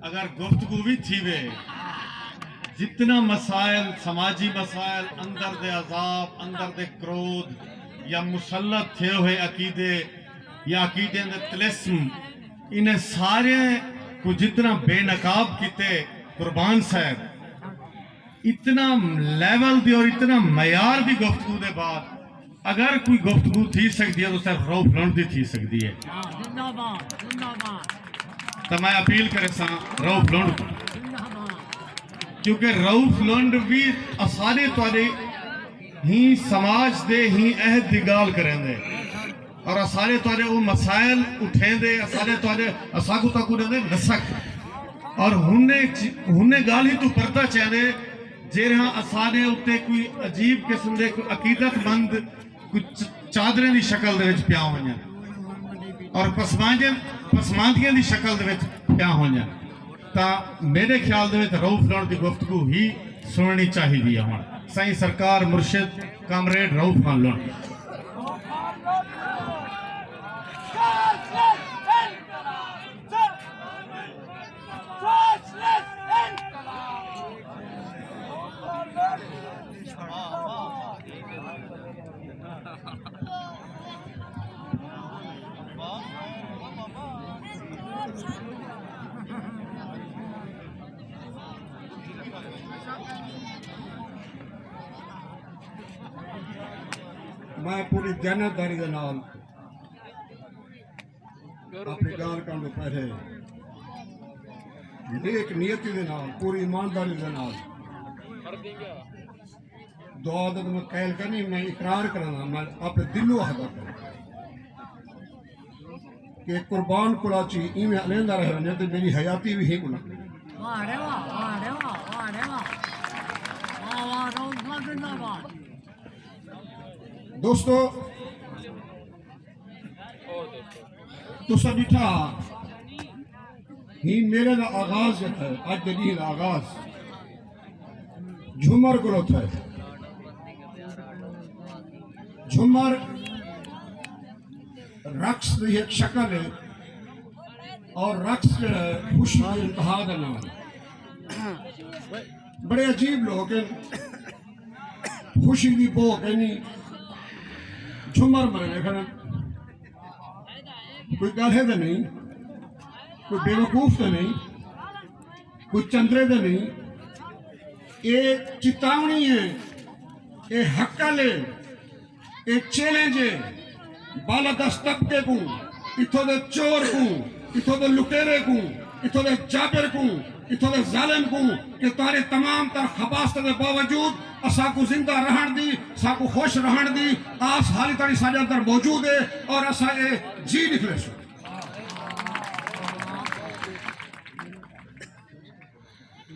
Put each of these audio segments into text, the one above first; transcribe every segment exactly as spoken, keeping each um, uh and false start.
اگر گفتگو وی تھیوے، جتنا مسائل، سماجی مسائل، اندر دے عذاب، اندر دے کرودھ یا مسلط تھے ہوئے عقیدے یا عقیدے دے طلسم، انہیں سارے کو جتنا بے نقاب کیتے قربان صاحب، اتنا لیول دی اور اتنا معیار دی گفتگو دے بعد اگر کوئی گفتگو تھی سکدی ہے تو صرف رؤف لنڈ دی تھی سکدی ہے۔ زندہ باد، زندہ باد۔ تو میں اپیل کرے ساں رؤف لنڈ کوں، زندہ باد۔ کیونکہ رؤف لنڈ بھی اساݙے تہاݙے ہی سماج دے ہی عہد دی ڳالھ کریندے۔ اور اساݙے تہاݙے او مسائل اٹھیندے، اساݙے تہاݙے، اساکوں تہاکوں ݙیندے نسک۔ اور ہنے چ-، ہنے ڳالھیں توں پردہ چیندے، جیرھاں اساݙے اتے کوئی عجیب قسم دے کوئی عقیدت مند کوئی چ-، چادریں دی شکل دے وچ پیا ونڄن اور پسمانجن، پسماندگیاں دی شکل دے وچ پیا ونڄن۔ تاں میݙے خیال دے وچ رؤف لنڈ دی گفتگو ہی سݨݨی چاہیدی ہے۔ ہݨ سائیں سرکار مرشد کامریڈ رؤف خان لنڈ۔ میں پوری دیانتداری دے نال اپݨی ڳالھ کرݨ توں پہلے نیک نیتی دے نال، پوری ایمانداری دے نال دعا دے میں قائل کرنی، میں اقرار کرنا، میں اپݨے دلوں آہدا کرنا کہ قربان کراچی ایویں الیندا رہ ونڄے تے میری حیاتی بھی ہی گناہ۔ واہ رے واہ، واہ رے واہ، واہ رے واہ۔ واہ واہ، رؤف خان زندہ باد۔ دوستو، تساں ݙٹھا ہی میلے دا آغاز جیڑھا ہے، اڄ دے ݙینہہ دا آغاز جھمر کولوں تھئے۔ جھمر رقص دی ہک شکل ہے اور رقص جیڑھا ہے خوشی دے انتہا دا نام ہے۔ بڑے عجیب لوگ ہیں، خوشی دی بو کینی، جھمر مرے کھڑن۔ کوئی ڳالھے تے نہیں، کوئی بیوقوف تے نہیں، کوئی چندرے تے نہیں۔ اے چتاوݨی ہے، اے ہکل ہے، اے چیلنج ہے بالادست طبقے کوں، اتھوں دے چور کوں، اتھوں دے لٹیرے کوں، اتھوں دے جابر کوں، اتھوں دے ظالم کوں کہ تہاݙے تمام تر خباثت دے باوجود اساکوں زندہ رہݨ دی، ساکوں خوش رہݨ دی آس حالی تاݨی ساݙے اندر موجود ہے اور اساں اے جی نکلیسوں۔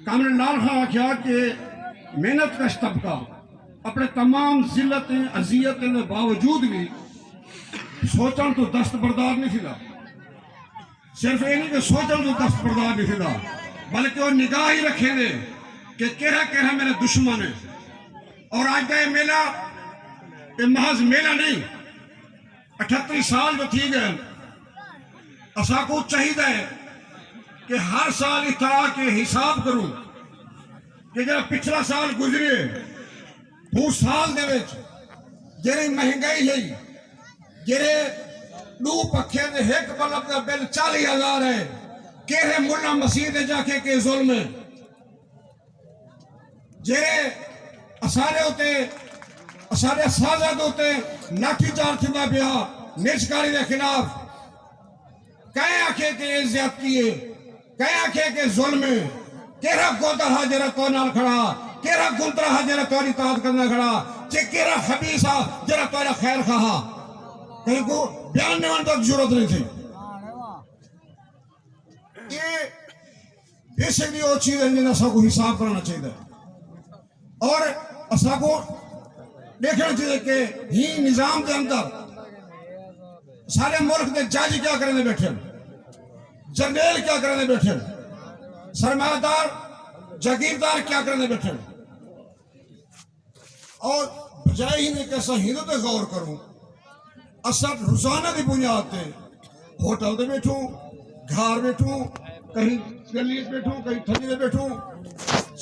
کامریڈ لال خان آکھیا کہ محنت کش طبقہ اپݨے تمام ذلتیں، اذیتیں دے باوجود وی سوچݨ توں دست بردار نہیں تھیندا۔ صرف اے نہیں کہ سوچݨ توں دست بردار نہیں تھیندا، بلکہ او نگاہ ہی رکھیندے کہ کیڑھا کیڑھا میݙا دشمن ہے۔ اور اڄ دا اے میلہ، اے محض میلہ نہیں، اٹھتری سال جو تھی ڳئے، اساکوں چاہیدا ہے کہ ہر سال اتھاں آ کے حساب کروں کہ جیڑھا پچھلا سال گزرے، ہوں سال دے وچ جیڑھی مہنگائی ہے، جیڑھے ݙو پکھے تے ہک بلب دا بل چالیہہ ہزار ہے، کیڑھے ملا مسیت جا کے کہ ظلم ہے۔ جیڑھے اساݙے اتے، اساݙے اساتذہ دے اتے لاٹھی چارج تھیندا پیا نجکاری دے خلاف، کئیں آکھے کہ اے زیادتی ہے، کئیں آکھے کہ ظلم ہے؟ کیڑھا گودا ہا جیڑھا تہاݙے نال کھڑا ہا؟ کیڑھا گندرا ہا جیڑھا تہاݙی اطاعت کرݨ نال کھڑا ہا؟ چے کیڑھا خبیث ہا جیڑھا تہاݙا خیر خواہ ہا؟ کہیں کوں بیان ݙیوݨ تک ضرورت نہیں تھی۔ اے بیسک دی او چیز ہے جنہاں ساکوں حساب کرݨا چاہیدا ہے۔ اور اساکوں ݙیکھݨا چاہیدا کہ ہی نظام دے اندر سارے ملک دے جج کیا کریندے ٻیٹھن، جرنیل کیا کریندے ٻیٹھن، سرمایہ دار، جاگیردار کیا کریندے ٻیٹھن۔ اور بجائے ہی نے کہ اساں ہندو تے غور کروں، اساں روزانہ دی بنیاد تے ہوٹل تے ٻیٹھوں، گھر ٻیٹھوں، کہیں گلی وچ ٻیٹھوں، کہیں تھڄے تے ٻیٹھوں،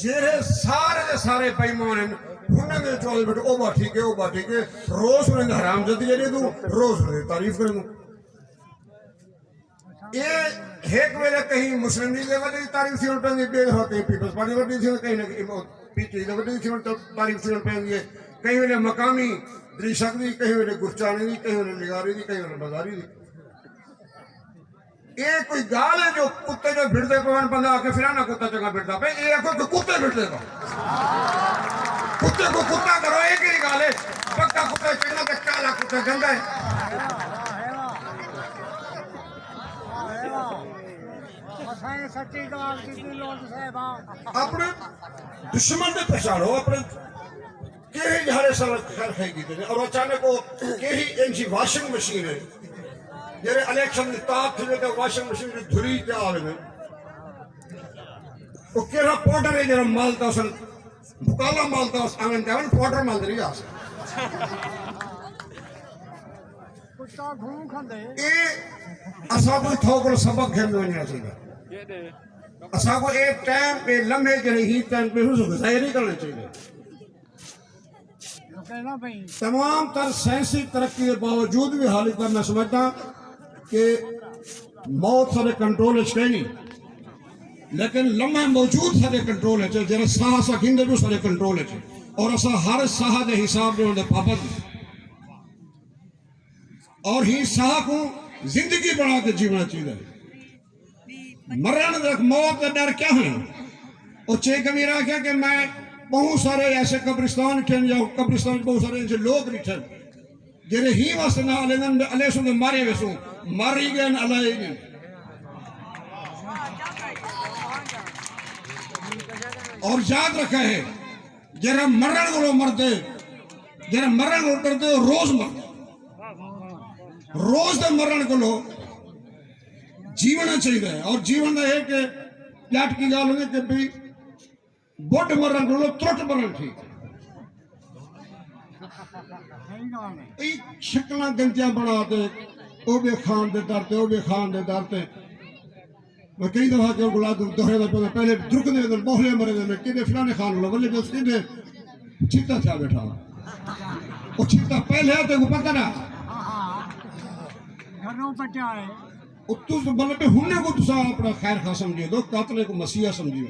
جیڑھے سارے دے سارے بے ایمان ہن، ہناں دے وچوں آندے ٻیٹھوں، او ٻا ٹھیک ہے، او ٻا ٹھیک ہے، روز انہاں دی حرام زادی جیڑھی توں، روز انہاں دی تعریف کریندوں۔ اے ہک ویلے کہیں مسلم لیگ دے وݙے دی تعریف تھیوݨ پیندی، ٻئے ویلے کہیں پیپلز پارٹی دے وݙے دی تھیوݨ، کہیں نہ کہیں پی ٹی آئی دے وݙے دی تھیوݨ، تعریف تھیوݨ پیندی ہے، کہیں ویلے مقامی دریشک دی، کہیں ویلے گرچانی دی، کہیں ویلے لغاری دی، کہیں ویلے بازاری دی۔ اے کوئی ڳالھ ہے جو کتے جو بھڑدے پون بندہ آکھے فلانا کتا چنگا بھڑدا پئے، اے آکھو کہ کتے بھڑدے پون۔ کتے کوں کتا کرو، اے کیڑھی ڳالھ ہے؟ پکا کتا چنگا تے کالا کتا گندا ہے۔ اساں اے سچی ڳالھ کیتی لوک صاحب۔ اپݨے دشمن تے پہچانو، اپݨے کیڑھے جھاڑے سال خیر خائی کیتے نے، اور اچانک وہ کیڑھی اینجھی واشنگ مشین ہے، جیڑھے الیکشن دی تاپ تھی تے واشنگ مشین دی دھری تے آ ویندے۔ وہ کیڑھا پاؤڈر ہے جیڑھا مالدا اس، مکالا مالدا اس، آون تے آون پاؤڈر مالدے نہیں آ سکدے۔ کتا گھوں کھاندے۔ اے اساں کوں تھوکل سبق گھن ونجنا چاہیے۔ اساں کوں اے ٹائم، اے لمحے جیڑھے ہی ٹائم پہ حضور ظاہر نہیں کرنا چاہیے۔ تمام تر سائنسی ترقی دے باوجود بھی حالی تک میں سمجھدا کہ موت سارے کنٹرول وچ کائنی، لیکن لمحہ موجود سارے کنٹرول وچ ہے، جیڑھا ساہ اساں گھندے بھی سارے کنٹرول وچ ہے، اور اساں ہر ساہ دے حساب دے ہوندے پابند۔ اور ہی ساہ کوں زندگی بݨا کے جیوݨا چاہیدا ہے۔ مرݨ دا، موت دا ݙر کیا ہے؟ او چے کبیر آکھیا کہ میں بہت سارے ایسے قبرستان ݙٹھن یا قبرستان بہت سارے ایسے لوگ ݙٹھن جیڑھے ہی واسطے نہ الیندن، الیسوں تے مارے ویسوں، مر ہی ڳئن، الائے ہی ڳئن۔ اور یاد رکھا ہے، جیڑھا مرݨ کولوں مردے، جیڑھا مرݨ کولوں ݙردے، او روز مردے۔ روز دے مرݨ کولوں جیوݨا چاہیدا ہے۔ اور جیوݨ دا اے کہ ڄٹ دی ڳالھ ہوندی کہ بھئی بڈھ مرݨ کولوں ترٹ مرݨ ٹھیک ہے۔ اے شکلاں گندیاں بݨا تے او ٻئے خان دے در تے، او ٻئے خان دے در تے۔ میں کئی دفعہ کیوں گلا دوہرے دا پہلے، پہلے درکدے ویندن، ٻوہلے مرے دے، میں کیݙے فلانے خان لو ولے جو کیݙے چھتا تھیا ٻیٹھا۔ او چھتا پہلے آ تے کو پتہ نہ۔ گھروں پٹیا ہے۔ او تس مطلب ہنے کو تساں اپݨا خیر خواہ سمجھے دو، قاتلے کو مسیحا سمجھے۔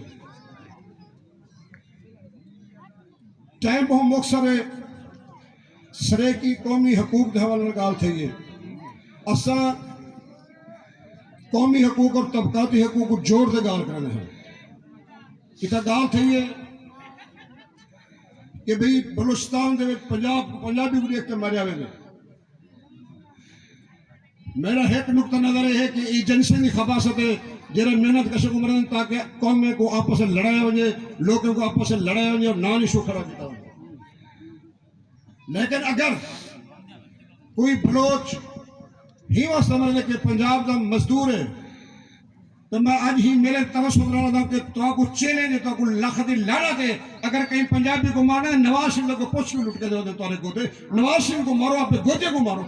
ٹائم بہوں مختصر ہے۔ سرائیکی قومی حقوق دے حوالے نال ڳالھ تھئی ہے۔ اساں قومی حقوق اور طبقاتی حقوق کوں جوڑ تے ڳالھ کریندے ہیں۔ اتھاں ڳالھ تھئی ہے کہ بھئی بلوچستان دے وچ پنجاب، پنجابی کوں ݙیکھ کے ماریا ویندے۔ میݙا ہک نقطہ نظر اے ہے کہ ایجنسیاں دی خباثت ہے، جیڑھے محنت کشاں کوں مرن تاکہ قومیں کوں آپس وچ لڑایا ونڄے، لوکیں کوں آپس وچ لڑایا ونڄے اور ناں ایشو کھڑا کیتا ونڄے۔ لیکن اگر کوئی بلوچ ہی واسطے مرے کہ پنجاب دا مزدور ہے، تے میں اڄ ہی میݙے توسط نال آہداں کہ تہاکوں چیلنج ہے، تہاکوں لکھ دی لعنت ہے، اگر کہیں پنجابی کوں مارنا ہے، نواز شریف کوں پچھ کے لٹ کے ݙیو تہاݙے گودے، نواز شریف کوں مارو، اپݨے گودے کوں مارو۔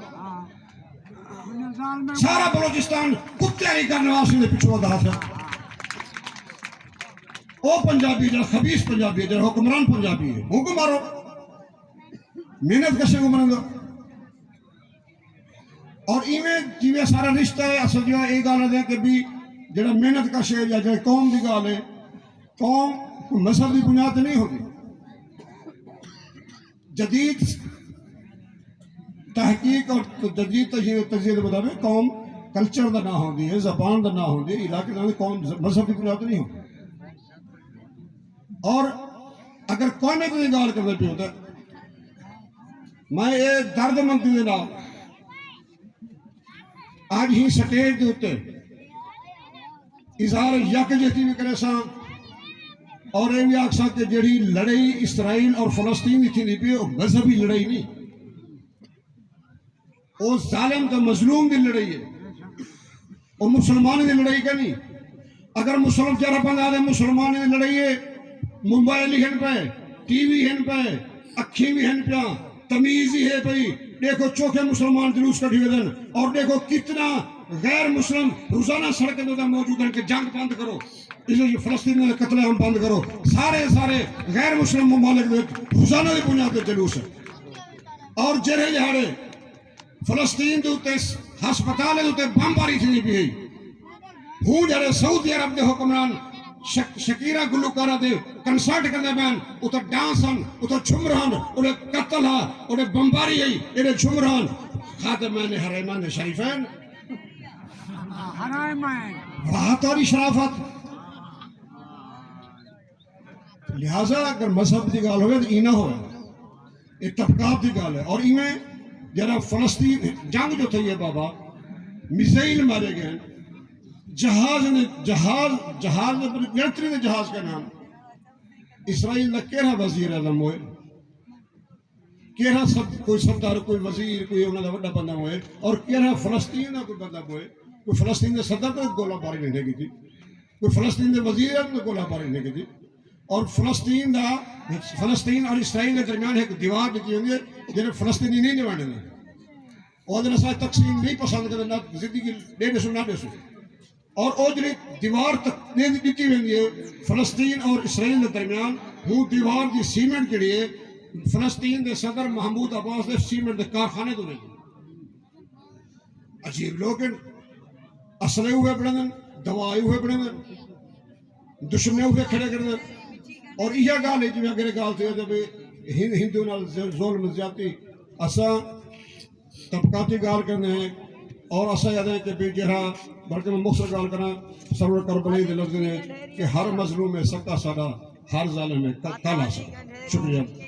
سارا بلوچستان کتے آلی کر نواز شریف دے پچھوں آہدا ہے۔ او پنجابی جیڑھا خبیث پنجابی ہے، جیڑھا حکمران پنجابی ہے، اونکوں مارو۔ محنت کشاں کوں مرن ݙیو۔ اور ایویں جیویں سارا رشتہ ہے، اساں جو اے ڳالھ آہدے کہ بھی جیڑھا محنت کش ہے یا جیڑھی قوم دی ڳالھ ہے، قوم کوئی مذہب دی بنیاد تے نہیں ہوندی۔ جدید تحقیق اور جدید تجزیہ، تجزیے دے مطابق قوم کلچر دا ناں ہوندی ہے، زبان دا ناں ہوندی ہے، علاقے دا ناں، قوم مذہب دی بنیاد تے نہیں ہوندی۔ اور اگر قومیت دی ڳالھ کریندے پیو تے میں اے درد مندی دے نال اڄ ہی سٹیج دے اتے اظہار یکجہتی وی کریساں اور اے وی آکھساں کہ جیڑھی لڑائی اسرائیل اور فلسطین دی تھیندی پئی ہے، او مذہبی لڑائی نہیں، او ظالم تے مظلوم دی لڑائی ہے۔ او مسلمانیں دی لڑائی کائنی۔ اگر مسلم، جیڑھا بندہ آہدے مسلمانیں دی لڑائی ہے، موبائل ہی ہن پئے، ٹی وی ہن پئے، اکھیں وی ہن پیاں، تمیز ہی ہے پئی۔ ݙیکھو چوکھے مسلمان جلوس کڈھی ودن اور ݙیکھو کتنا غیر مسلم روزانہ سڑکیں تے موجود ہن کہ جنگ بند کرو۔ اسے فلسطینیاں دے قتل عام بند کرو۔ سارے سارے غیر مسلم ممالک دے وچ روزانہ دی بنیاد تے جلوس ہے۔ اور جیڑھے جیڑھے فلسطین دے اتے ہسپتال دے اتے بمباری تھیندی پئی ہے، ہوں جیڑھے سعودی عرب دے حکمران شک شکیرا گلوکارہ دے کنسرٹ کریندے پئن، اتھاں ڈانس ہن، اتھاں جھمر ہن، اڑے قتل ہا، اڑے بمباری ہئی، اڑے جھمر ہن۔ خادمین حرمین شریفین، واہ تہاݙی شرافت۔ لہذا اگر مذہب دی ڳالھ ہووے تاں ایں نہ ہووے، اے طبقات دی ڳالھ ہے۔ اور ایویں جیڑھا فلسطین جنگ جو تھئی ہے بابا، میزائل مارے ڳئے، جہاز نے جہاز جہاز نے ملٹری دے جہاز کائنی ہن۔ اسرائیل دا کیڑھا وزیر اعظم ہوئے؟ کیڑھا سب کوئی سردار، کوئی وزیر، کوئی انہاں دا وݙا بندہ ہوئے، اور کیڑھا فلسطین دا کوئی بندہ ہوئے؟ کوئی فلسطین دے صدر تے گولہ باری نہیں کیتی، کوئی فلسطین دے وزیر اعظم تے گولہ باری نہیں کیتی۔ اور فلسطین دا فلسطین اور اسرائیل دے درمیان ایک دیوار ݙتی ہوندی ہے، جیڑھے فلسطینی نہیں نبھاوݨے۔ او آہدن اساں تقسیم نہیں پسند کریندے، نہ زندگی ݙے ݙیسوں نہ ݙیسوں۔ اور او جیڑھی دیوار تک ݙتی ویندی ہے فلسطین اور اسرائیل دے درمیان، ہوں دیوار دی سیمنٹ جیڑھی ہے فلسطین دے صدر محمود عباس دے سیمنٹ دے کارخانے توں ویندی۔ عجیب لوگ ہن، اسلحے اوہے بݨیندن، دوا اوہے بݨیندن، دشمنے اوہے کھڑے کریندن۔ اور ایہا ڳالھ ہے جیویں اگر ڳالھ تھی ہے تے ہند ہندو نال ظلم زیادتی، اساں طبقاتی ڳالھ کریندے ہیں۔ اور اساں آہدے ہیں کہ بھئی جیڑھا، بلکہ میں مختصر ڳالھ کراں، سرور کربلائیں دے لفظ نے کہ ہر مظلوم ہے سکا ساݙا، ہر ظالم ہے ک- کالا ساݙا۔ شکریہ۔